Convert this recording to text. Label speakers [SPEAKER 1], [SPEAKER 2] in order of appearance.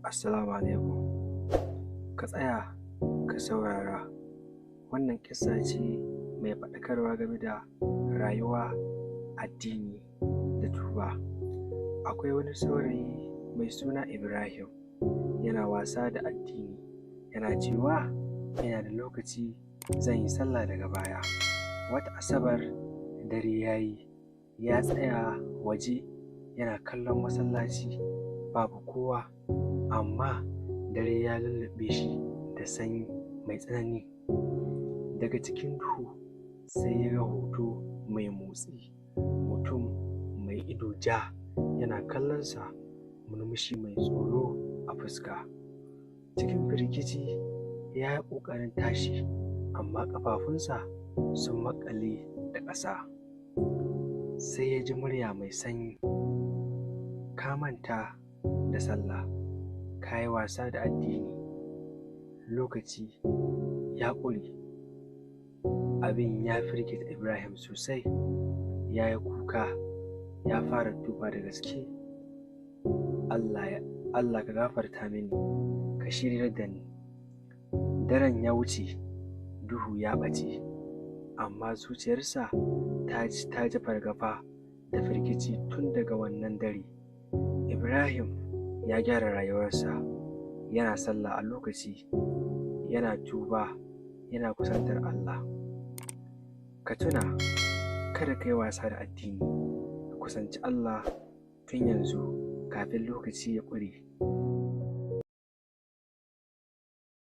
[SPEAKER 1] Assalamu alaikum. Ka tsaya ka saurara. Wannan ƙissa ce mai faɗakarwa game da rayuwa, addini da tuba. Akwai wani saurayi mai suna Ibrahim, yana wasa da addini, yana cewa ina da lokaci, zan yi sallah daga baya. Wata Asabar, dare ya yi, ya tsaya waje yana kallon masallaci, babu kowa, amma dare ya lulluɓe shi da sanyi mai tsanani. Daga cikin duhu sai ya ga hoto mai motsi, mutum mai ido ja yana kallonsa, murmushi mai tsoro a fuska. Cikin firgici ya yi ƙoƙarin tashi, amma ƙafafunsa sun maƙale da ƙasa. Sai ya ji murya mai sanyi: "Ka manta da sallah, ka yi wasa da addini, lokaci ya ƙure." Abin ya firgita Ibrahim sosai, ya yi kuka, ya fara tuba da gaske: "Allah, Allah, ka gafarta mini, ka shiryar da ni." Daren ya wuce, duhu ya ɓace, amma zuciyarsa ta ji fargaba da firgici. Tun daga wannan dare, Ibrahim ya gyara rayuwarsa, yana sallah a lokaci, yana tuba, yana kusantar Allah. Ka tuna, kada ka yi wasa da addini, ka kusanci Allah tun yanzu kafin lokaci ya ƙure.